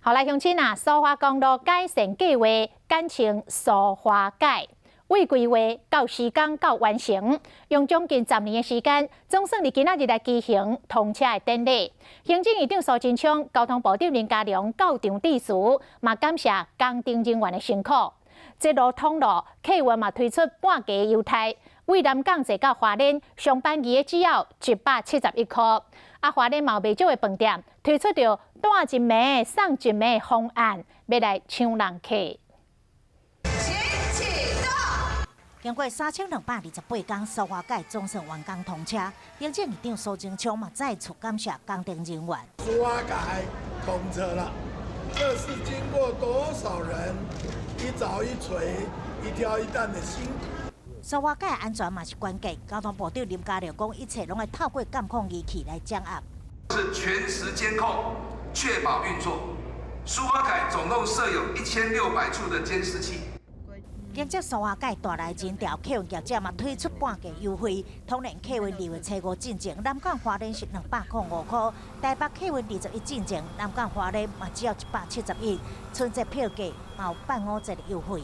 好來，鄉親啊，蘇花公路改善計劃簡稱蘇花改，為規劃到施工到完成，用將近10年的時間，總算佇今仔日來舉行通車的典禮。行政院長蘇貞昌、交通部長林佳龍到場致辭，嘛感謝工程人員的辛苦。這路通路客運嘛推出半價優待，為南港坐到花蓮上班日的只要171箍。啊，花蓮嘛有袂少的飯店推出著蹛一暝送一暝方案，欲來搶人客。經過3228天，蘇花改總算完工通車。行政院長蘇貞昌嘛再次感謝工程人員。蘇花改通車了，這是經過多少人一鑿一錘、一挑一擔的辛苦。蘇花改安全嘛是關鍵，交通部長林佳龍講，一切攏會透過監控儀器來掌握。是全時監控，確保運作。蘇花改總共設有1600處的監視器。迎接蘇花改帶來人潮，客運業者嘛推出半價優惠。桃園客運2月初5進前，南港花蓮是205塊；台北客運21進前，南港花蓮嘛只要171。春節票價嘛有半五折的優惠。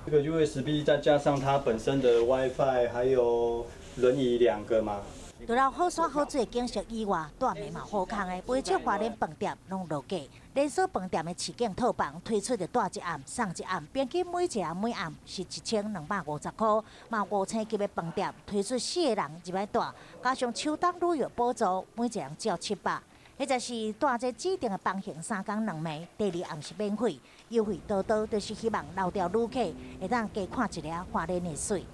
這個 USB 再加上它本身的 WiFi，還有輪椅兩個嘛。除了好山好水的景色以外，蹛暝嘛好康的，袂少花蓮飯店攏落價。連鎖飯店的市景套房推出的蹛一暗送一暗，平均每一人每暗是1250塊。嘛五星級的飯店推出四個人入來蹛，加上秋冬旅遊補助，每一人只要700。彼就是蹛這指定的房型3工2暝，第二暗是免費，優惠多多，就是希望留著旅客會當加看一下花蓮的媠。